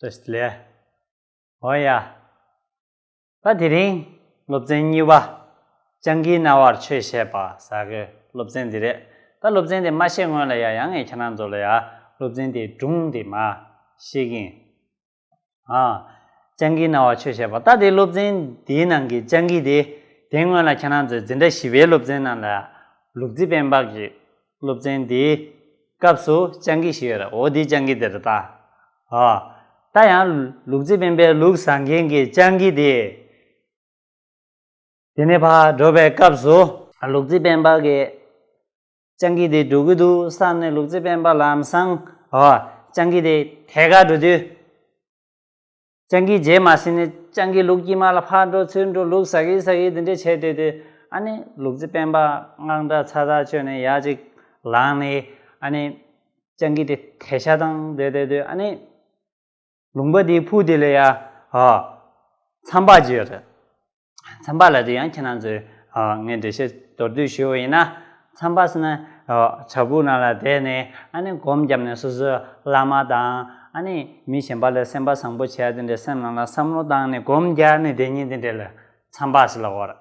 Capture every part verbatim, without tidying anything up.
བཀྲ་ཤིས་བདེ་ལེགས། འོ་ཡ། ད་དེ་རིང་སློབ་ཚན་གཉིས་པ། སྤྱང་ཀིའི་རྣ་བར་ཆོས་བཤད་པ་ཟེར་གི་སློབ་ཚན་འདི་རེད། ད་སློབ་ཚན་དེ་མ་བཤད་སྔོན་ལ་ཡ་ཡང་ངས་ཁྱེད་རང་ཚོ་ལ་ཡ་སློབ་ཚན་དེའི་སྒྲུང་དེ་མར་བཤད་ཀྱི་ཡིན། ཨ། སྤྱང་ཀིའི་རྣ་བར་ཆོས་བཤད་པ། ད་དེ་སློབ་ཚན་དེའི་ནང་གི་སྤྱང་ཀི་དེ། དེ་སྔོན་ལ་ཁྱེད་རང་ཚོས་འཛིན་གྲྭ་བཞི་པའི་སློབ་ཚན་ནང་ལ་ལུག་རྫི་སྤེན་པ་གི་སློབ་ཚན་དེའི་སྐབས་སུ་སྤྱང་ཀི་ཞིག་ཡོད་རེད། འོ་དེ་སྤྱང་ཀི་དེ་རེད་ད། ཨ། ད་ཡང་ལུག་རྫི་སྤེན་པའི་ལུག་ཟ་མཁན་གྱི་སྤྱང་ཀི་དེ། དེ་ནས་ཕར་འགྲོ་བའི་སྐབས་སུ་ལུག་རྫི་སྤེན་པ་གི་སྤྱང་ཀི་དེ་འགྲོ་གི་འདུག་བསམ་ནས་ལུག་རྫི་སྤེན་པ་ལམ་སང་། ཨ། སྤྱང་ཀི་དེ་ཐད་ཀར་འགྲོ་དུས། སྤྱང་ཀི་རྗེས་མ་ཟིན་ནས་སྤྱང་ཀི་ལུག་དཀྱིལ་མ་ལ་ཕར་འགྲོ་ཚུར་འགྲོ་ལུག་ཟ་གི་ཟ་གི་དེ་འདྲས་བྱས་བསྡད་དུས། ཨ་ནི་ལུག་རྫི་སྤེན་པ་དངངས་སྐྲག་ཚ་ཐག་ཆོད་ནས་ཡར་ཅིག་ལངས་ནས། ཨ་ནི་སྤྱང་ཀི་དེ་དེད་ཤ་བཏང་བསྡད་བསྡད་དུས། ཨ་ནི་ལུང་པ་དེའི་ཕུག་དེ་ལ་ཡ། ཨ། མཚམས་པ་ཅིག་ཡོད་རེད། མཚམས་པ་ལབ་དུས་ཡང་ཁྱེད་རང་ཚོས། ཨ། ངས་འགྲེལ་བཤད་མདོར་བསྡུས་ཞུས་པ་ཡིན་ན། མཚམས་པ་ཟེར་ན། ཨ། བྲག་ཕུག་ནང་ལ་བསྡད་ནས། ཨ་ནི་སྒོམ་བརྒྱབ་ནས་སོ་སོའི་བླ་མ་དང་། ཨ་ནི་མི་གཞན་པ་ལ་སེམས་པ་བཟང་པོ་བྱས་དེ་འདྲའི་སེམས་ནང་ལ་བསམ་བློ་བཏང་ནས་སྒོམ་རྒྱག་ནས་བསྡད་མཁན་དེ་འདྲ་ལ་མཚམས་པ་ཟེར་ལབ་ཀྱི་ཡོད་རེད།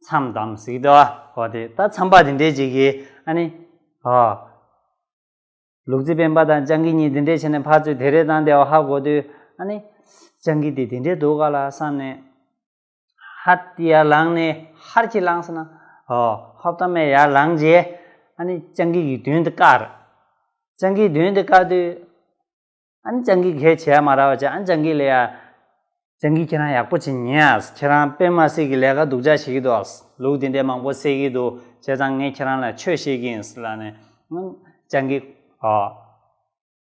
མཚམས་དམ་ཟེར་གྱི་འདུག་པ། འོ་དེ་ད་མཚམས་པ་དེ་འདྲས་ཅིག་གིས། ཨ་ནི། ཨ། ལུག་རྫི་སྤེན་པ་དང་སྤྱང་ཀི་གཉིས་དེ་འདྲས་བྱས་ནས་ཕར་ཚུར་དེད་རེས་བཏང་བསྡད་པ་ཧ་གོ་དུས། ཨ་ནི་སྤྱང་ཀི་དེ་དེ་འདྲས་འདུག་ག་ལ་བསམ་ནས། ཧད་ཡར་ལངས་ནས། ཧར་གྱིས་ལངས་ཟེར་ན། ཨོ། ཧོབ་ཏེ་མར་ཡར་ལངས་རྗེས། ཨ་ནི་སྤྱང་ཀི་གི་མདུན་དེ་བཀག་རེད། སྤྱང་ཀིའི་མདུན་དེ་བཀག་དུས། ཨ་ནི་སྤྱང་ཀིས་ག་རེ་བྱས་མ་རག་པ་བྱས། ཨ་ནི་སྤྱང་ཀི་ལ་ཡ། སྤྱང་ཀི་ཁྱེད་རང་ཡག་པོ་ཅིག་ཉན་ཨ། ཁྱེད་རང་དཔེ་མ་སྲིད་ཀྱི་ལས་ཀ་སྡུག་ཅག་བྱེད་ཀྱི་འདུག་ཨ། ལུག་དེ་འདྲས་མང་པོ་བསད་ཀྱི་འདུག་བྱས་ཙང་ངས་ཁྱེད་རང་ལ་ཆོས་བཤད་ཀྱི་ཡིན་ཟེར་ལབ་ནས། ཨ། སྤྱང་ཀི། ཨོ།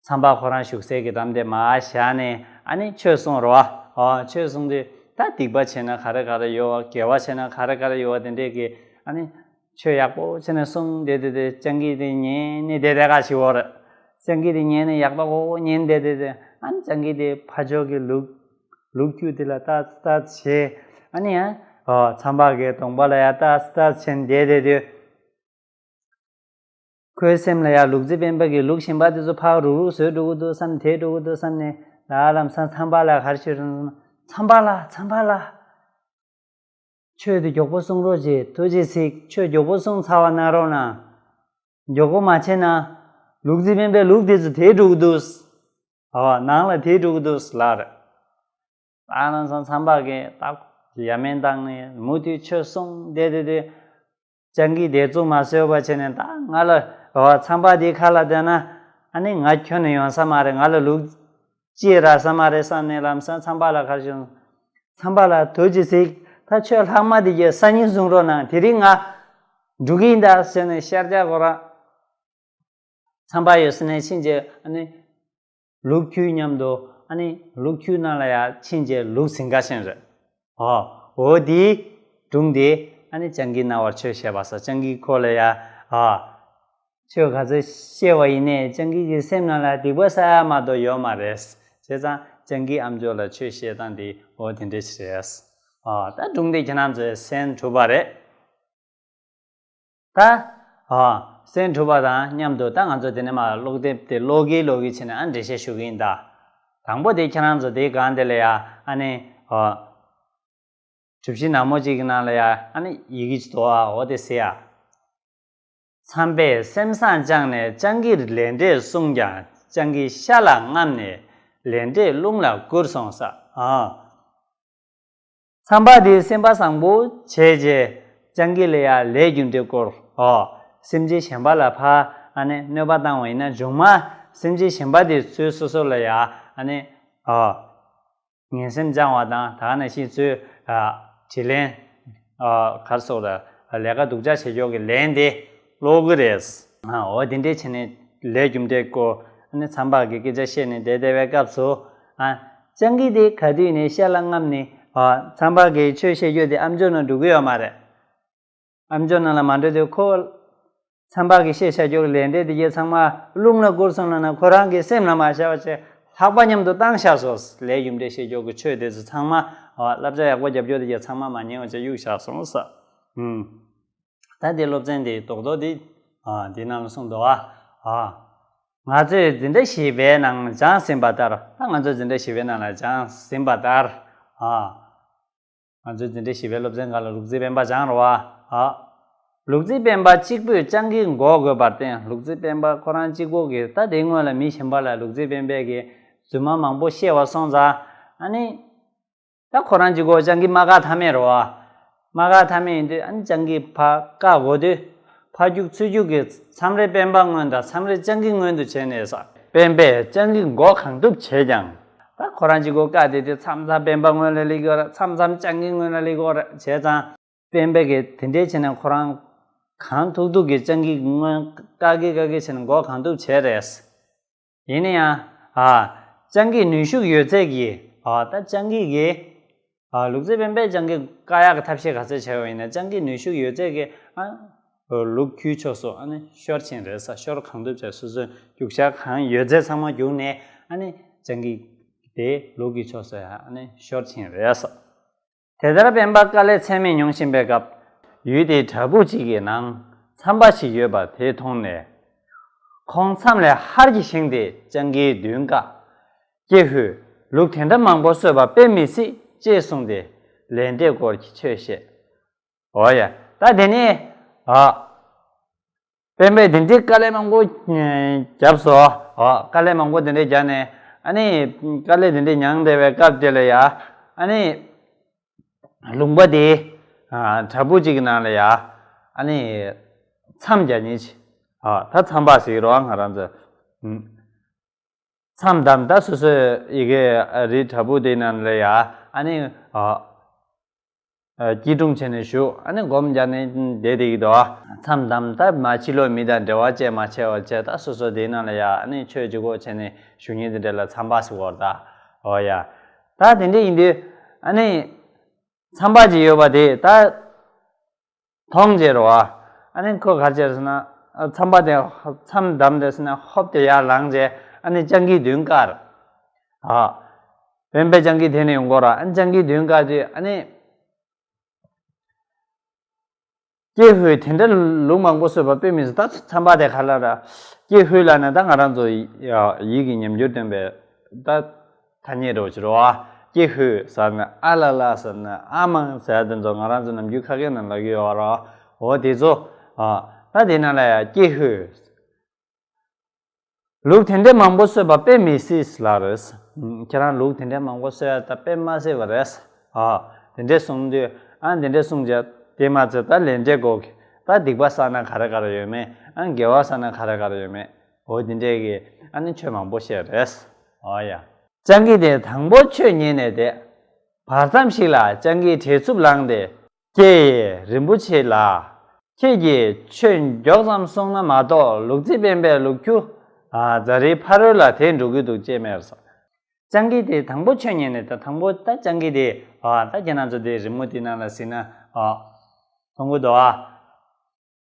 མཚམས་པ་ཁོ་རང་བཞུགས་སའི་གི་འགྲམ་དེ་མར་བཞག་ནས། ཨ་ནི་ཆོས་གསུངས་རེད་པ། ཨོ། ཆོས་གསུངས་དུས་ད་སྡིག་པ་བྱས་ན་ག་རེ་ག་རེ་ཡོད་པ། དགེ་བ་བྱས་ན་ག་རེ་ག་རེ་ཡོད་པ་དེ་འདྲས་ཀྱི། ཨ་ནི་ཆོས་ཡག་པོ་བྱས་ནས་གསུངས་བསྡད་དུས། དེ་སྤྱང་ཀིས་དེ་ཉན་ནས་བསྡད་བསྡད་ག་ཞིག་ཡོད་རེད། སྤྱང་ཀིས་དེ་ཉན་ནས་ཡག་པོ་ཉན་བསྡད་དུས། ཨ་ནི་སྤྱང་ཀིས་དེ་ཕར་ཕྱོགས་ཀྱི་ལུག་ལུག་ཁྱུ་དེ་ལ་ལྟ་ལྟ་བྱས། ཨ་ནི་ཡང་། ཨོ། མཚམས་པ་གི་གདོང་པ་ལ་ཡ་ལྟ་ལྟ་བྱས་བསྡད་བསྡད་དུས། ཁོའི་སེམས་ལ་ཡ་ལུག་རྫི་སྤེན་པ་གིས་ལུག་གཞན་པ་དེ་ཚོ་ཕར་རུག་རུག་བཟོས་འགྲོ་གི་འདུག་བསམ། དེད་འགྲོ་གི་འདུག་བསམ་ནས། ལ་ལམ་སང་མཚམས་པ་ལ་ག་རེ་ཞུས་རུང་། མཚམས་པ་ལགས། མཚམས་པ་ལགས། ཆོས་དེ་མགྱོགས་པོ་གསུང་རོགས་གྱིས། ཐུགས་རྗེ་གཟིགས། ཆོས་མགྱོགས་པོ་གསུང་ཚར་བ་གནང་རོགས་གནང་། མགྱོགས་པོ་མ་བྱས་ན་ལུག་རྫི་སྤེན་པའི་ལུག་དེ་ཚོ་དེད་འགྲོ་གི་འདུག་ཨོ། ནང་ལ་དེད་འགྲོ་གི་འདུག་ལབ་རེད། ད་ནང་སང་མཚམས་པ་གིས་ད་ཡ་མེད་བཏང་ནས་མུ་མཐུད་ཆོས་གསུངས་བསྡད་བསྡད་དུས། སྤྱང་ཀིས་དེ་ཚོ་མ་བཟོད་པ་བྱས་ནས། ད་ང་ལ། ཨོ། མཚམས་པ་དེའི་ཁ་ལ་བསྡད་ན། ཨ་ནི་ང་ཁྱོན་ནས་ཡོང་ས་མ་རེད། ང་ལ་ལུག་ཅིག་རག་ས་མ་རེད་བསམ་ནས་ལམ་སང་མཚམས་པ་ལ་ག་རེ་ཞུས། མཚམས་པ་ལགས། ཐུགས་རྗེ་གཟིགས། ད་ཁྱོད་ལྷག་མ་དེ་གྱད་སང་ཉིན་བཟུང་རོགས་གནང་། དེ་རིང་ང་འགྲོ་གི་ཡིན་ད་ཟེར་ནས་ཤར་རྒྱག་ཁོ་རང་མཚམས་པ་ཡོད་ས་ནས་ཕྱིན་རྗེས། ཨ་ནི་ལུག་ཁྱུ་མཉམ་དུ། ཨ་ནི་ལུག་ཁྱུ་ནང་ལ་ཡ་ཕྱིན་རྗེས་ལུག་ཟིན་ག་ཕྱིན་རེད། ཨོ། འོ་དེའི་སྒྲུང་དེ། ཨ་ནི་སྤྱང་ཀིའི་རྣ་བར་ཆོས་བཤད་པ་ཟེར། སྤྱང་ཀིས་ཁོ་ལ་ཡ། ཨ། ཆོས་ག་ཚོད་བཤད་པ་ཡིན་ནའི་སྤྱང་ཀི་གི་སེམས་ནང་ལ་སྡིག་པ་བསགས་ཡ་མ་གཏོགས་ཡོད་མ་རེད། བྱས་ཙང་སྤྱང་ཀིས་ཨ་མཆོག་ལ་ཆོས་བཤད་སྟངས་དེ་འོ་དེ་འདྲ་ཞིག་རེད། ཨ། ད་སྒྲུང་དེ་ཁྱེད་རང་ཚོས་གསན་གྲུབ་པ་རེད། ད། ཨ། གསན་གྲུབ་པ་དང་མཉམ་དུ། ད་ང་ཚོ་དེ་ནས་མར་ཀློག་དེབ་དེ་ཀློག་གིན་ཀློག་གིན་བྱས་ནས། ཨ། འགྲེལ་བཤད་ཞུ་གི་ཡིན་ད། དང་པོ་དེ་ཁྱེད་རང་ཚོ་དེའི་སྒང་དེ་ལ་ཡ། ཨ་ནི། ཨ། གྲུ་བཞི་ནག་མོ་གཅིག་གི་ནང་ལ་ཡ། ཨ་ནི་ཡི་གེ་ཅིག་འདུག་ཨ། འོ་དེ་གཟིགས་ཨ། མཚམས་པས་སེམས་བཟང་བཅངས་ནས་སྤྱང་ཀིར་ལས་འབྲས་གསུངས་ཀྱང་། སྤྱང་ཀིས་ཤ་ལ་རྔམ་ནས་ལས་འབྲས་རླུང་ལ་བསྐུར་སོང་ཟེར། ཨ། མཚམས་པ་དེ་སེམས་པ་བཟང་པོ་བྱས་རྗེས་སྤྱང་ཀི་ལ་ཡ་ལས་རྒྱུ་འབྲས་བསྐུར། ཨོ། སེམས་ཅན་གཞན་པ་ལ་ཕར། ཨ་ནི་གནོད་པ་བཏང་བ་ཡིན་ན། མཇུག་མ་སེམས་ཅན་གཞན་པ་དེ་ཚོས་སོ་སོ་ལ་ཡ། ཨ་ནི། ཨོ། ངན་སེམས་བཅངས་པ་དང་། ད་ག་ནང་བཞིན་ཚོས། ཨ། དྲིན་ལན། ཨ། ག་རེ་ཟེར་དགོས་རེད། ལས་ཀ་སྡུག་ཅག་བྱེད་ཕྱོགས་ཀྱི་ལན་དེ་ཀློག་གི་རེད། ཨ། འོ་དེ་འདྲས་བྱས་ནས་ལས་རྒྱུ་འབྲས་བསྐུར། ཨ་ནི་མཚམས་པ་གིས་སྐད་ཆ་བཤད་ནས་བསྡད་བསྡད་པའི་སྐབས་སུ། ཨ། སྤྱང་ཀི་དེ་ག་དུས་ནས་ཤ་ལ་རྔམ་ནས། ཨ། མཚམས་པ་གིས་ཆོས་བཤད་རྒྱུ་དེ་ཨ་མཆོག་ནང་འགྲོ་གི་ཡོད་མ་རེད། ཨ་མཆོག་ནང་ལ་མ་འགྲོ་དུས་ཁོ། མཚམས་པ་གིས་བཤད་བཞག་རྒྱུ་ལས་འབྲས་དེ་གྱད་ཚང་མ་རླུང་ལ་བསྐུར་སོང་ལབ་ན། ཁོ་རང་གི་སེམས་ལ་མ་བཞག་པ་བྱས་ལྷགས་པ་མཉམ་དུ་བཏང་བཞག་སོང་། ལས་རྒྱུ་འབྲས་བཤད་རྒྱུ་གི་ཆོས་དེ་ཚོ་ཚང་མ། ཨ། བསླབ་བྱ་ཡག་པོ་རྒྱབ་རྒྱུ་དེ་གྱད་ཚང་མ་མ་ཉན་པ་བྱས་གཡུགས་བཞག་སོང་ཟེར། ཨུམ། ད་དེ་སློབ་ཚན་དེའི་རྡོག་རྡོག་དེ། ཨ། དེའི་ནང་ལ་གསུངས་འདུག་ཨ། ཨ། ང་ཚོས་འཛིན་གྲྭ་བཞི་པའི་ནང་སྦྱངས་ཟིན་པ་ལྟར། ད་ང་ཚོས་འཛིན་གྲྭ་བཞི་པའི་ནང་ལ་སྦྱངས་ཟིན་པ་ལྟར། ཨ། ང་ཚོའི་འཛིན་གྲྭ་བཞི་པའི་སློབ་ཚན་ཁག་ལ་ལུག་རྫི་སྤེན་པ་སྦྱངས་རེད་བ། ཨ། ལུག་རྫི་སྤེན་པ་གཅིག་པུས་སྤྱང་ཀི་འགོག་དགོས་པར་བརྟེན། ལུག་རྫི་སྤེན་པ་ཁོ་རང་གཅིག་པོ་གིས། ད་དེའི་སྔོན་ལ་མི་གཞན་པ་ལ་ལུག་རྫི་སྤེན་པས་ཀྱི་རྫུན་མ་མང་པོ་བཤད་པ་སོང་ཙང་། ཨ་ནི། ད་ཁོ་རང་གཅིག་པོ་སྤྱང་ཀི་མ་བཀག་ཐབས་མེད་རེད་བ། མ་བཀག་ཐབས་མེད་ཡིན་དུས། ཨ་ནི་སྤྱང་ཀི་ཕར་བཀག་དགོས་དུས། ཕར་རྒྱུག་ཚུར་རྒྱུག་གིས་མཚམས་རེ་སྤེན་པ་མངོན་དང་མཚམས་རེ་སྤྱང་ཀི་མངོན་དུ་བྱས་ནས་ཟ། སྤེན་པས་སྤྱང་ཀི་འགོག་གང་ཐུབ་བྱས་ཀྱང་། ད་ཁོ་རང་གཅིག་པོ་བཀག་བསྡད་དུས། མཚམས་མཚམས་སྤེན་པ་མངོན་ལ་སླེབས་ཀྱི་ཡོད་རེད། མཚམས་མཚམས་སྤྱང་ཀི་མངོན་ལ་སླེབས་ཀྱི་ཡོད་རེད། བྱས་ཙང་སྤེན་པས་ཀྱི་དེ་འདྲའི་བྱས་ནས་ཁོ་རང་གང་ཐུབ་ཐུབ་ཀྱིས་སྤྱང་ཀི་མངོན། བཀག་གི་བཀག་གི་བྱས་ནས་འགོག་གང་ཐུབ་བྱས་རེད། ཡིན་ན་ཡང་། ཨ། སྤྱང་ཀིའི་ནུས་ཤུགས་ཡོད་ཚད་ཀྱིས། ཨ། ད་སྤྱང་ཀི་གིས། ཨ། ལུག་རྫི་སྤེན་པས་སྤྱང་ཀི་བཀག་ཡག་གི་ཐབས་ཤེས་ག་ཚོད་བྱས་པ་ཡིན་ན། སྤྱང་ཀིའི་ནུས་ཤུགས་ཡོད་ཚད་ཀྱིས། ཨ། ལུག་ཁྱུའི་ཕྱོགས་སུ། ཨ་ནི་ཤོར་ཕྱིན་རེད་ཟ། ཤོར་གང་ཐུབ་བྱས། སོ་སོའི་རྒྱུག་ཤར་གང་ཡོད་ཚད་ཚང་མ་རྒྱུགས་ནས། ཨ་ནི་སྤྱང་ཀི་དེ་ལུག་གི་ཕྱོགས་སུ། ཨ་ནི་ཤོར་ཕྱིན་རེད་ཟ། དེ་ལྟར་སྤེན་པ་དཀའ་ལས་ཚད་མེད་མྱོང་བཞིན་པའི་སྐབས། ཡུལ་དེའི་བྲག་ཕུག་ཅིག་གི་ནང་མཚམས་པ་ཞིག་ཡོད་པ་དེ་མཐོང་ནས། ཁོང་མཚམས་ལས་ཧར་གྱིས་བཞེངས་ཏེ་སྤྱང་ཀིའི་མདུན་བཀག། ཀྱེ་ཧུད། ལུག་དེ་འདྲ་མང་པོ་གསོད་པ་དཔེ་མི་སྲིད། ཅེས་གསུངས་ཏེ་ལས་འབྲས་སྐོར་གྱི་ཆོས་བཤད། འོ་ཡ། ད་དེ་ནས། ཨ། སྤེན་པས་དེ་འདྲའི་དཀའ་ལས་མང་པོ་བརྒྱབ་སོང་། ཨ། དཀའ་ལས་མང་པོ་དེ་འདྲའི་བརྒྱབ་ནས། ཨ་ནི་དཀའ་ལས་དེ་འདྲའི་མྱངས་བསྡད་པའི་སྐབས་དེ་ལ་ཡ། ཨ་ནི་ལུང་པ་དེའི། ཨ། བྲག་ཕུག་ཅིག་གི་ནང་ལ་ཡ། ཨ་ནི་མཚམས་རྒྱག་མཁན་ཅིག། ཨ། ད་མཚམས་པ་ཟེར་གྱི་རེད་བ། ང་རང་ཚོ། ཨུམ། མཚམས་བསྡམས། ད་སོ་སོའི་ཡ་གི་རི་བྲག་ཕུག་དེའི་ནང་ལ་ཡ། ཨ་ནི། ཨ། ཨ། སྐྱིལ་ཀྲུང་བྱས་ནས་བཞུགས། ཨ་ནི་སྒོམ་རྒྱག་ནས་བསྡད་བསྡད་ཀྱི་འདུག། མཚམས་བསྡམས། ད་མ་ཕྱི་ལོགས་མི་དང་འབྲེལ་བ་བཅད་མ་བྱས་པ་བྱས། ད་སོ་སོ་དེའི་ནང་ལ་ཡ། ཨ་ནི་ཆོས་ཅིག་གོ་བྱས་ནས་བཞུགས་མཁན་དེ་འདྲ་ལ་མཚམས་པ་ཟེར་གྱི་ཡོད་རེད་ད། འོ་ཡ། ད་དེ་འདྲ་ཡིན་དུས། ཨ་ནི་མཚམས་པ་ཅིག་ཡོད་པ་དེ་ད་མཐོང་བྱས་རེད་བ། ཨ་ནི་ཁོ་ག་རེ་བྱས་ཟེར་ན། ཨ། མཚམས་པ་དེ། མཚམས་བསྡམས་བསྡད་ཟེར་ན། ཧོབ་སྟེ་ཡར་ལངས་བྱས། ཨ་ནི་སྤྱང་ཀིའི་མདུན་བཀག། ཨ། སྤེན་པས་སྤྱང་ཀི་དེད་ནས་ཡོང་གི་ཡོད་རེད། ཨ་ནི་སྤྱང་ཀིའི་མདུན་བཀག་དུས། ཨ་ནི། ཀྱེ་ཧུད། དེ་འདྲ་ལུག་མང་པོ་གསོད་པ་དཔེ་མི་སྲིད། ད་མཚམས་པ་དེ་ག་ལ་ར། ཀྱེ་ཧུད་ལབ་ན་ད་ང་རང་ཚོ་ཡ་ཡིད་ཀྱི་ཉམས་འགྱུར་སྟོན་པའི་ད་ཐ་སྙད་འདྲ་བོ་ཅིག་རེད་བ། ཀྱེ་ཧུད་ཟེར་ན། ཨ་ལ་ལ་ཟེར་ན། ཨ་མ་ཟེར་དེ་ཚོ་ང་རང་ཚོ་ནམ་རྒྱུན་ཁ་སྐད་ནང་ལབ་ཀྱི་ཡོད་རེད། འོ་དེ་ཚོ། ཨ། ད་དེ་ནང་ལ་ཡ་ཀྱེ་ཧུད། ལུག་དེ་འདྲའི་མང་པོ་གསོད་པ་དཔེ་མི་སྲིད་ལབ་རེད། ཁྱེད་རང་ལུག་དེ་འདྲའི་མང་པོ་གསོད་ཡ་ད་དཔེ་མ་སྲིད་པ་རེད། ཨ། དེ་འདྲས་གསུངས་དུས། ཨ། དེ་འདྲས་གསུངས་བྱས། དེ་མ་ཚད་ད་ལས་འབྲས་སྐོར་གྱི། ད་སྡིག་པ་བསགས་ན་ག་རེ་ག་རེ་ཡོད་མེད། ཨ། དགེ་བ་བསགས་ན་ག་རེ་ག་རེ་ཡོད་མེད། འོ་དེ་འདྲས་ཀྱི། ཨ་ནི་ཆོས་མང་པོ་བཤད་རེད། འོ་ཡ། སྤྱང་ཀི་དེས་དང་པོ་ཆོས་ཉན་ནས་བསྡད། བར་མཚམས་ཤིག་ལ་སྤྱང་ཀིས་བྲེལ་འཚུབ་ལངས་ཏེ། ཀྱེ། རིན་པོ་ཆེ་ལགས། ཁྱེད་ཀྱིས་ཆོས་མགྱོགས་ཙམ་གསུངས་ན་མ་གཏོགས། ལུག་རྫི་སྤེན་པས་ལུག་ཁྱུ། ཨ། ཛ་རིའི་ཕ་རོལ་ལ་དེད་འགྲོ་གི་འདུག་ཅེས་སྨྲས་སོ། སྤྱང་ཀི་དེས་དང་པོ་ཆོས་ཉན་ནས། ད་དང་པོ་ད་སྤྱང་ཀི་དེ། ཨ། ད་ཁྱེད་རང་ཚོ་དེ་རི་མོ་དེ་ནང་ལ་གཟིགས་ན། ཨ། མཐོང་གི་འདུག་ཨ།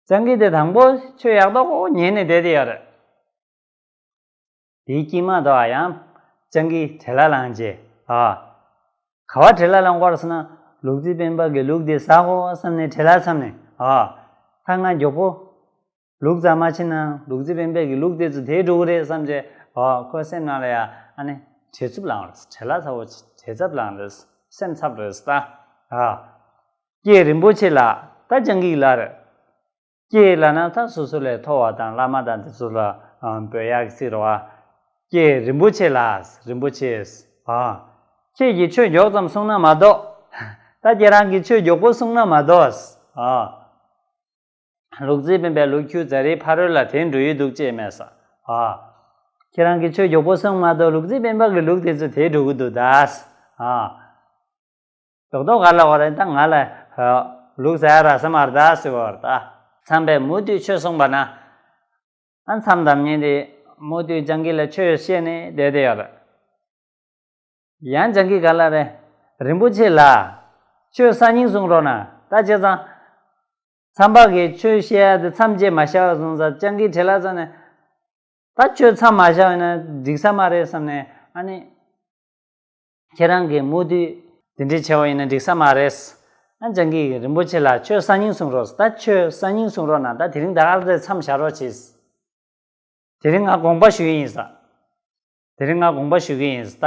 སྤྱང་ཀི་དེ་དང་པོ་ཆོས་ཡག་ཐོག་ཉན་ནས་བསྡད་དེ་ཡོད་རེད། དེའི་དཀྱིལ་མ་དུ་ཡང་སྤྱང་ཀི་བྲེལ་བ་ལངས་བྱས། ཨ། ག་པར་བྲེལ་བ་ལངས་ཀྱི་ཡོད་རེད་ཟེར་ན། ལུག་རྫི་སྤེན་པ་གི་ལུག་དེ་ཟ་དགོས་བསམ་ནས་བྲེལ་བ་འཚབ་ནས། ཨ། ད་ང་མགྱོགས་པོ་ལུག་ཟ་མ་ཕྱིན་ན། ལུག་རྫི་སྤེན་པ་གི་ལུག་དེ་ཚོ་དེད་འགྲོ་གི་རེད་བསམ་བྱས། ཨ། ཁོའི་སེམས་ནང་ལ་ཡ། ཨ་ནི་བྲེལ་འཚུབ་ལངས་རེད། བྲེལ་བ་ཚ་པོ། བྲེལ་འཚབ་ལངས་རེད། སེམས་འཚབ་རེད་ད། ཨ། ཀྱེ། རིན་པོ་ཆེ་ལགས། ད་སྤྱང་ཀི་ལབ་རེད། ཀྱེ་ལབ་ན་ད་སོ་སོ་ལས་མཐོ་བ་དང་བླ་མ་དང་དེ་ཚོ་ལ། ཨ། འབོད་ཡག་གི་ཚིག་རེད་བ། ཀྱེ། རིན་པོ་ཆེ་ལགས། རིན་པོ་ཆེ། ཨ། ཁྱེད་ཀྱིས་ཆོས་མགྱོགས་ཙམ་གསུངས་ན་མ་གཏོགས། ད་ཁྱེད་རང་གིས་ཆོས་མགྱོགས་པོ་གསུངས་ན་མ་གཏོགས། ཨ། ལུག་རྫི་སྤེན་པས་ལུག་ཁྱུ་ཛ་རིའི་ཕ་རོལ་ལ་དེད་འགྲོ་ཡི་འདུག་ཅེས་སྨྲས་སོ། ཨ། ཁྱེད་རང་གིས་ཆོས་མགྱོགས་པོ་གསུངས་མ་གཏོགས། ལུག་རྫི་སྤེན་པ་གི་ལུག་དེ་ཚོ་དེད་འགྲོ་གི་འདུག་ད། ཨ། རྡོག་རྡོག་ག་ལ་བ་རེད། ད་ང་ལ། ཨ། ལུག་ཟ་ཡ་རག་ས་མ་རེད་ད་ཟེར་བ་རེད་ད། མཚམས་པས་མུ་མཐུད་ཆོས་གསུངས་པ་ན། ཨ། མཚམས་བསྡམས་མཁན་དེ་མུ་མཐུད་སྤྱང་ཀི་ལ་ཆོས་བཤད་ནས་བསྡད་བསྡད་ཡོད་རེད། ཡང་སྤྱང་ཀིས་ག་ལབ་རེད། རིན་པོ་ཆེ་ལགས། ཆོས་སང་ཉིན་གསུང་རོགས་གནང་། ད་བྱས་ཙང་མཚམས་པ་གིས་ཆོས་བཤད་ཡ་དེ་མཚམས་བཅད་མ་བཞག་པ་སོང་ཙང་། སྤྱང་ཀིས་བྲེལ་བ་ཚ་ནས། ད་ཆོས་མཚམས་མ་བཞག་ཡིན་ན་འགྲིག་ས་མ་རེད་བསམ་ནས། ཨ་ནི་ཁྱེད་རང་གིས་མུ་མཐུད་དེ་འདྲ་བྱས་པ་ཡིན་ན་འགྲིག་ས་མ་རེད། ཨ། སྤྱང་ཀིས་རིན་པོ་ཆེ་ལགས། ཆོས་སང་ཉིན་གསུང་རོགས། ད་ཆོས་སང་ཉིན་གསུང་རོགས་གནང་། ད་དེ་རིང་ད་ག་རེ་མཚམས་བཞག་རོགས་བྱེད། དེ་རིང་ང་དགོངས་པ་ཞུ་གི་ཡིན་ས། དེ་རིང་ང་དགོངས་པ་ཞུ་གི་ཡིན་ས་ད།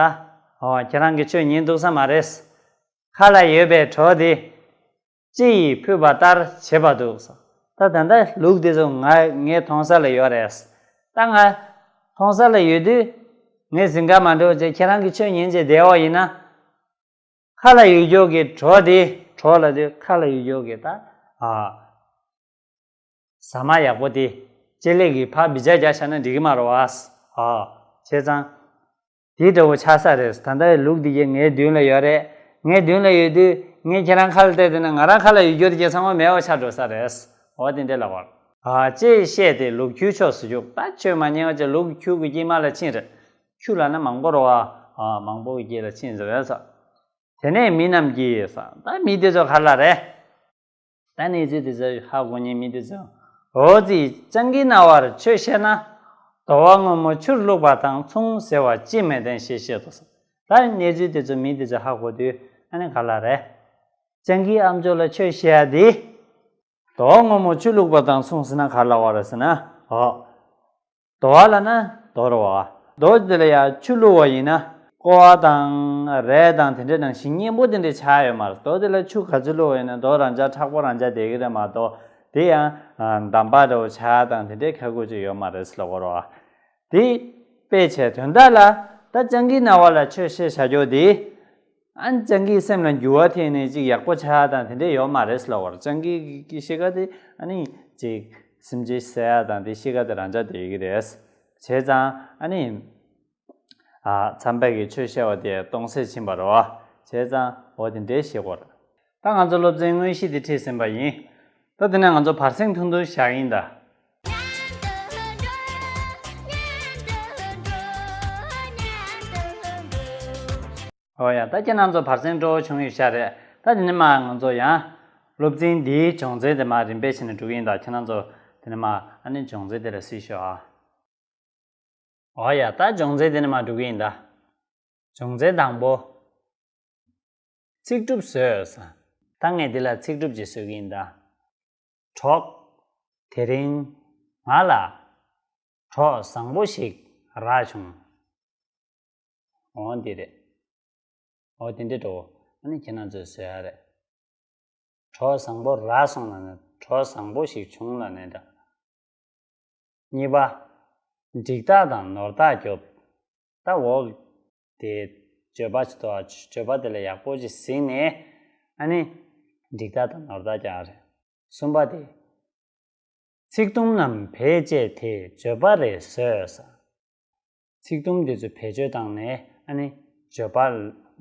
ཨོ་ཁྱེད་རང་གིས་ཆོས་ཉན་ཐུབ་ས་མ་རེད། ཁ་ལ་ཡོད་པའི་གྲོགས་དེ། ཅི་ཡིས་ཕུལ་བ་ལྟར་བྱེད་པ་འདུག་ས། ད་ད་ལྟ་ལུགས་དེ་ཚོ་ང་ངའི་མཐོང་ས་ལ་ཡོད་རེད། ད་ང་མཐོང་ས་ལ་ཡོད་དུས། ངས་ཟིན་ག་མ་འགྲོ་བྱས་ཁྱེད་རང་གིས་ཆོས་ཉན་བྱས་བསྡད་ཡོད་ཡིན་ན། ཁ་ལ་ཡོད་རྒྱུ་གི་གྲོགས་དེ། གྲོགས་ལ་དེ་ཁ་ལ་ཡོད་རྒྱུ་གི་ད། ཨ། ཟ་མ་ཡག་པོ་དེ། ལྕེ་ལེགས་ཀྱི་ཕར་བི་ཇ་རྒྱག་བཞག་ན་འགྲིག་གི་མ་རེད་བ། ཨ། བྱས་ཙང་། དེ་འདྲ་བོ་ཆགས་ས་རེད། ད་ལྟའི་ལུགས་འདི་གའི་ངའི་མདུན་ལ་ཡོད་རེད། ངའི་མདུན་ལ་ཡོད་དུས་ངས་ཁྱེད་རང་ཁ་ལ་བལྟས་བསྡད་ན་ང་རང་ཁ་ལ་ཡོད་རྒྱུ་དེ་གའི་ཚང་མ་མེད་པ་ཆགས་འགྲོ་ས་རེད། འོ་དེ་འདྲ་ལབ་པ། ཨ། ཅེས་བཤད་དེ་ལུག་ཁྱུའི་ཕྱོགས་སུ་བཅུག་ད་ཆོས་མ་ཉན་པ་ཅིག་ལུག་ཁྱུ་གི་དཀྱིལ་མ་ལ་ཕྱིན་རེད། ཁྱུ་ལབ་ན་མང་པོ་རེད་བ། ཨ། མང་པོ་གི་དཀྱིལ་ལ་ཕྱིན་ཟེར་རེད་ས། དེ་ནས་མི་རྣམས་ཀྱིས་ས། ད་མི་དེ་ཚོ་ག་ལ་རེད། ད་གནས་ཚུལ་དེ་ཚོ་ཧ་གོ་མཁན་མི་དེ་ཚོ། འོ་ཙི་སྤྱང་ཀིའི་རྣ་བར་ཆོས་བཤད་ན། དོ་བ་སྔོན་མོ་ཆུར་བླུགས་པ་དང་མཚུངས་ཟེར་བ་ཅི་མི་བདེན་ཞེས་བཤད་དོ། ད་གནས་ཚུལ་དེ་ཚོ་མི་དེ་ཚོ་ཧ་གོ་དུས་ཨ་ནི་ག་ལ་རེད། སྤྱང་ཀིའི་ཨམ་ཅོག་ལ་ཆོས་བཤད་ཡ་དེ། དོ་བ་སྔོན་མོ་ཆུ་བླུགས་པ་དང་མཚུངས་ཟེར་ན་ག་ལ་བ་རེད་ཟེར་ན། འོ། དོ་བ་ལབ་ན་དོ་རེད་བ། དོ་དེ་ལ་ཡ་ཆུ་བླུགས་པ་ཡིན་ན་ཀོ་བ་དང་རས་དང་དེ་འདྲའི་ནང་བཞིན་མཉེན་པོ་དེ་འདྲའི་ཆགས་ཡོད་མ་རེད། དོ་དེ་ལ་ཆུ་ག་ཚོད་བླུགས་པ་ཡིན་ན་དོ་རང་འཇགས་མཁྲེགས་པོ་རང་འཇགས་བསྡད་ཀྱི་རེད་མ་གཏོགས་དེ་ཡང་འདམ་བག་འདྲ་བོ་ཆགས་དང་དེ་འདྲའི་ཁ་ཁུ་ཅིག་ཡོད་མ་རེད་ཟེར་ལབ་དགོས་རེད་བ། དེ་དཔེ་བྱས་དོན་དག་ལ་ད་སྤྱང་ཀིའི་རྣ་བ་ལ་ཆོས་བཤད་བྱ་རྒྱུ་དེ། ཨ་ནི་སྤྱང་ཀིའི་སེམས་ལ་འགྱུར་བ་ཐེབས་ནས་ཅིག་ཡག་པོ་ཆགས་དང་དེ་འདྲས་ཡོད་མ་རེད་ཟེར་ལབ་པ་རེད། སྤྱང་ཀིའི་གཤིས་ཀ་དེ་ཨ་ནི་ཅིག་སེམས་ཅན་བསད་ཡ་དང་དེ་གཤིས་ཀ་དེ་རང་འཇགས་བསྡད་ཀྱི་རེད། བྱས་ཙང་ཨ་ནི། ཨ། མཚམས་པའི་གི་ཆོས་བཤད་པ་དེ་སྟོང་ཟད་ཕྱིན་པ་རེད་བ། བྱས་ཙང་འོ་དེ་འདྲས་ཤེས་དགོས་རེད། ད་ང་ཚོ་སློབ་ཚན་དངོས་གཞི་དེ་ཁྲིད་ཟིན་པ་ཡིན། ད་དེ་ནས་ང་ཚོ་བར་གསེང་ཐུང་ཐུང་བཞག་ཡིན་ད། ཨོ་ཡ། ད་ཁྱེད་རང་ཚོ་བར་གསེང་སྤྲོ་བོ་བྱུང་ཡོད་ཤག་རེད། ད་དེ་ནས་མ་ང་ཚོ་ཡང་སློབ་ཚན་འདིའི་སྦྱོང་ཚན་དེ་མ་རིམ་པས་བྱས་ནས་འགྲོ་གི་ཡིན་ད། ཁྱེད་རང་ཚོ་དེ་ནས་མ་ཨ་ནི་སྦྱོང་ཚན་དེ་ལ་གཟིགས་ཤོག་ཨ། ཨོ་ཡ། ད་སྦྱོང་ཚན་དེ་ནས་མ་འགྲོ་གི་ཡིན་ད། སྦྱོང་ཚན་དང་པོ། ཚིག་གྲུབ་བཟོས། ད་ངས་འདི་ལ་ཚིག་གྲུབ་ཅིག་བཟོ་གི་ཡིན་ད། གྲོགས། དེ་རིང་ང་ལ་གྲོགས་བཟང་པོ་ཞིག་རག་བྱུང་། འོ་འདི་རེད། འོ་དེ་འདྲ་འགྲོ། ཨ་ནི་ཁྱེད་རང་ཚོས་བཟོ་ཡ་རེད། གྲོགས་བཟང་པོ་རག་སོང་ལབ་ནས་གྲོགས་བཟང་པོ་ཞིག་བྱུང་ལབ་ནས་འདྲ། གཉིས་པ། འགྲིག་རྟགས་དང་ནོར་རྟགས་རྒྱོབ། ད་འོག་དེ་བརྗོད་པ་ཅིག་འདུག་ཨ། བརྗོད་པ་དེ་ལ་ཡག་པོ་ཅིག་གཟིགས་ནས་ཨ་ནི་འགྲིག་རྟགས་དང་ནོར་རྟགས་རྒྱག་རེད། གསུམ་པ་དེ། ཚིག་དུམ་རྣམས་བེད་སྤྱད་དེ་བརྗོད་པ་རེ་བཟོས། ཚིག་དུམ་དེ་ཚོ་བེད་སྤྱོད་བཏང་ནས་ཨ་ནི་བརྗོད་པ།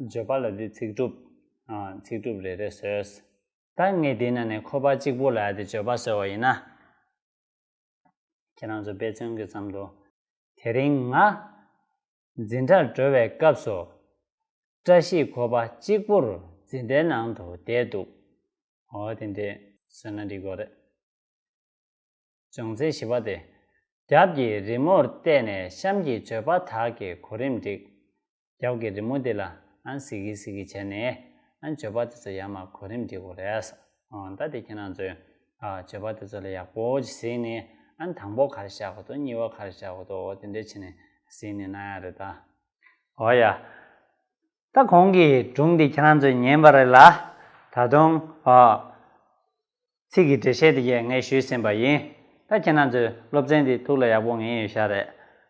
བརྗོད་པ་ལབ་དུས་ཚིག་གྲུབ། ཨ། ཚིག་གྲུབ་རེ་རེ་བཟོས། ད་ངས་དེའི་ནང་ནས་ཁོ་པ་གཅིག་པོ་ལབ་ཡ་དེ་བརྗོད་པ་བཟོས་པ་ཡིན་ན། ཁྱེད་རང་ཚོ་དཔེ་མཚོན་གྱི་ཙམ་དུ། དེ་རིང་ང་འཛིན་གྲྭར་འགྲོ་བའི་སྐབས་སུ་བཀྲ་ཤིས་ཁོ་པ་གཅིག་པུར་འཛིན་གྲྭའི་ནང་དུ་བསྡད་འདུག་འོ་དེ་འདྲས་བཟོས་ན་འགྲིག་གི་རེད། སྦྱོང་ཚན་བཞི་པ་དེ། རྒྱབ་ཀྱི་རི་མོར་བལྟས་ནས་གཤམ་གྱི་བརྗོད་པ་དག་གི་གོ་རིམ་སྒྲིག་རྒྱབ་ཀྱི་རི་མོ་དེ་ལ་ཨ་ནི་གཟིགས་ཀྱི་གཟིགས་ཀྱི་བྱས་ནས་ཨ་ནི་བརྗོད་པ་དེ་ཚོ་ཡར་མར་གོ་རིམ་སྒྲིག་དགོས་རེད། ཨོ་ད་དེ་ཁྱེད་རང་ཚོས་ཨ་བརྗོད་པ་དེ་ཚོ་ལ་ཡག་པོ་ཅིག་གཟིགས་ནས་ཨ་ནི་དང་པོ་ག་རེ་བཞག་དགོས་འདུག་གཉིས་པ་ག་རེ་བཞག་དགོས་འདུག་འོ་དེ་འདྲས་བྱས་ནས་གཟིགས་ནས་གནང་ཡ་རེད་ད། ཨོ་ཡ། ད་གོང་གི་སྒྲུང་འདི་ཁྱེད་རང་ཚོས་ཉན་པ་རེད་ལ། ད་དུང་ཨ། ཚིག་གི་འགྲེལ་བཤད་དེ་གས་ངས་ཞུས་ཟིན་པ་ཡིན། ད་ཁྱེད་རང་ཚོས་སློབ་ཚན་འདི་ཐུགས་ལ་ཡག་པོ་ངེས་ཡོད་ཤག་རེད།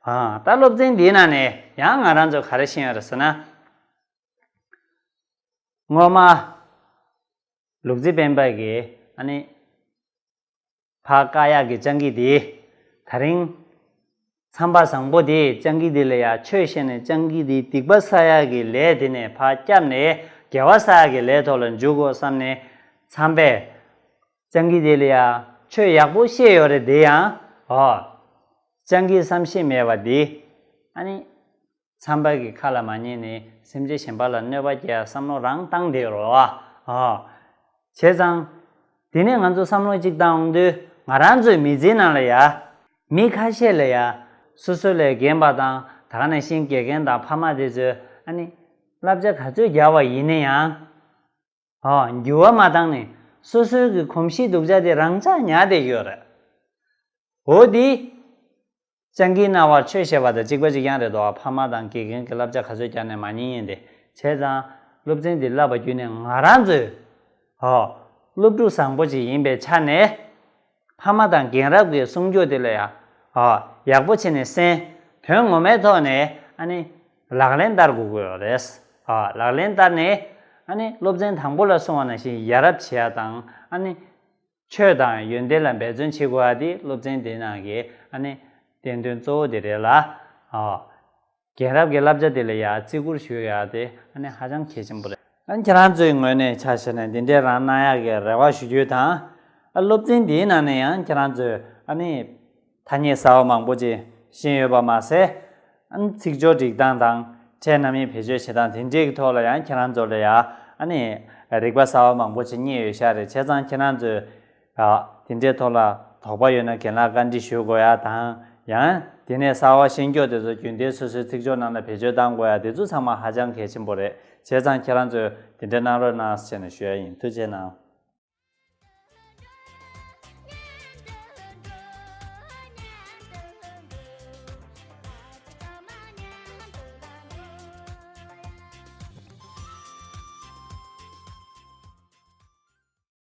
ཨ། ད་སློབ་ཚན་འདིའི་ནང་ནས་ཡང་ང་རང་ཚོས་ག་རེ་ཤེས་ཡོད་རེད་ཟེར་ན། སྔོན་མ་ལུག་རྫི་སྤེན་པ་གིས་ཨ་ནི་ཕར་བཀག་ཡག་གི་སྤྱང་ཀི་དེ། དེ་རིང་མཚམས་པ་བཟང་པོ་དེས་སྤྱང་ཀི་དེ་ལ་ཡ་ཆོས་བཤད་ནས་སྤྱང་ཀི་དེའི་སྡིག་པ་བསགས་ཡག་གི་ལས་དེ་ནས་ཕར་བསྐྱབས་ནས་དགེ་བ་བསགས་ཡག་གི་ལས་ཐོག་ལ་འཇུག་དགོས་བསམ་ནས་མཚམས་པས་སྤྱང་ཀི་དེ་ལ་ཡ་ཆོས་ཡག་པོ་བཤད་ཡོད་རེད་དེ་ཡང་། ཨོ། སྤྱང་ཀིའི་བསམ་ཤེས་མེད་པ་དེ། ཨ་ནི། མཚམས་པ་གི་ཁ་ལ་མ་ཉན་ནས་སེམས་ཅན་གཞན་པ་ལ་གནོད་པ་སྐྱེལ་བསམ་བློ་རང་བཏང་བསྡད་རོ། ཨ། བྱས་ཙང་། དེ་ནས་ང་ཚོ་བསམ་བློ་གཅིག་བཏང་ཡོང་དུས་ང་རང་ཚོའི་མི་ཚེའི་ནང་ལ་ཡ། མི་ཁ་ཤས་ལ་ཡ། སོ་སོ་ལས་རྒན་པ་དང་ད་ག་ནང་བཞིན་དགེ་རྒན་དང་ཕ་མ་དེ་ཚོས་ཨ་ནི། བསླབ་བྱ་ག་ཚོད་རྒྱག་པ་ཡིན་ན་ཡང་། ཨ། འགྱུར་བ་མ་བཏང་ནས་སོ་སོའི་གི་གོམས་གཤིས་སྡུག་ཅག་དེ་རང་འཇགས་ཉར་བསྡད་ཡོད་རེད། འོ་དེ། སྤྱང་ཀིའི་རྣ་བར་ཆོས་བཤད་པ་དང་གཅིག་པ་གཅིག་རྐྱང་རེད་དོ། ཕ་མ་དང་དགེ་རྒན་གྱི་བསླབ་བྱ་ག་ཚོད་བསྐྱར་ནས་མ་ཉན་ཡིན་ཏེ། བྱས་ཙང་སློབ་ཚན་འདི་བསླབ་པ་བརྒྱུད་ནས་ང་རང་ཚོས། ཨོ། སློབ་ཕྲུག་བཟང་པོ་ཅིག་ཡིན་པའི་ཆ་ནས། ཕ་མ་དང་རྒན་རབས་ཀྱི་གསུང་ཆོས་དེ་ལ་ཡང་། ཨོ། ཡག་པོ་བྱས་ནས་གསན། དོན་ངོ་མའི་ཐོག་ནས་ཨ་ནི། ལག་ལེན་བསྟར་དགོས་ཀྱི་ཡོད་རེད། ཨོ། ལག་ལེན་བསྟར་ནས་ཨ་ནི་སློབ་ཚན་དང་པོ་ལ་གསུངས་པ་ནང་བཞིན་ཡ་རབས་བྱེད་ཡ་དང་ཨ་ནི། ཆོས་དང་ཡོན་ཏན་ལ་འབད་བརྩོན་བྱེད་དགོས་ཡ་དེ་སློབ་ཚན་དེའི་ནང་གི་ཨ་ནི་བསྟན་དོན་གཙོ་བོ་དེ་རེད་ལ། ཨོ། རྒན་རབས་ཀྱི་བསླབ་བྱ་དེ་ལ་ཡ་བརྩི་བཀུར་ཞུ་ཡ་དེ་ཨ་ནི་ཧ་ཅང་གལ་ཆེན་པོ་རེད། ཨ་ནི་ཁྱེད་རང་ཚོའི་ངོས་ནས་ཆ་བཞག་ནས་འདི་འདྲའི་རང་གནང་ཡག་གི་རེ་བ་ཞུ་རྒྱུ་དང་། ཨ། སློབ་ཚན་འདིའི་ནང་ནས་ཡང་ཁྱེད་རང་ཚོས་ཨ་ནི་ཐ་སྙད་གསར་བ་མང་པོ་ཅིག་ཤེས་ཡོད་པ་མ་ཟད། ཨ་ནི་ཚིག་སྦྱོར་སྒྲིག་སྟངས་དང་ཕྲད་རྣམ་དབྱེ་བེད་སྤྱོད་བྱེད་སྟངས་དེ་འདྲའི་ཐོག་ལ་ཡང་ཁྱེད་རང་ཚོ་ལ་ཡང་ཨ་ནི་རིག་པ་གསར་བ་མང་པོ་ཅིག་རྙེད་ཡོད་ཤག་རེད། བྱས་ཙང་ཁྱེད་རང་ཚོས། ཨ། དེ་འདྲའི་ཐོག་ལ་དོགས་པ་ཡོད་ན་རྒན་ལགས་བཀའ་འདྲི་ཞུ་དགོས་ཡ་དང་། ཡང་དེ་ནས་གསར་བ་ཤེས་མཁན་དེ་ཚོ་རྒྱུན་ལྡན་སོ་སོའི་ཚིག་སྦྱོར་ནང་ལ་བེད་སྤྱོད་གཏང་དགོས་ཡ་དེ་ཚོ་ཚང་མ་ཧ་ཅང་གལ་ཆེན་པོ་རེད། བྱས་ཙང་ཁྱེད་རང་ཚོས་དེ་འདྲ་གནང་རོགས་གནང་ཟེར་ནས་ཞུ་ཡ་ཡིན། ཐུགས་རྗེ་གནང་།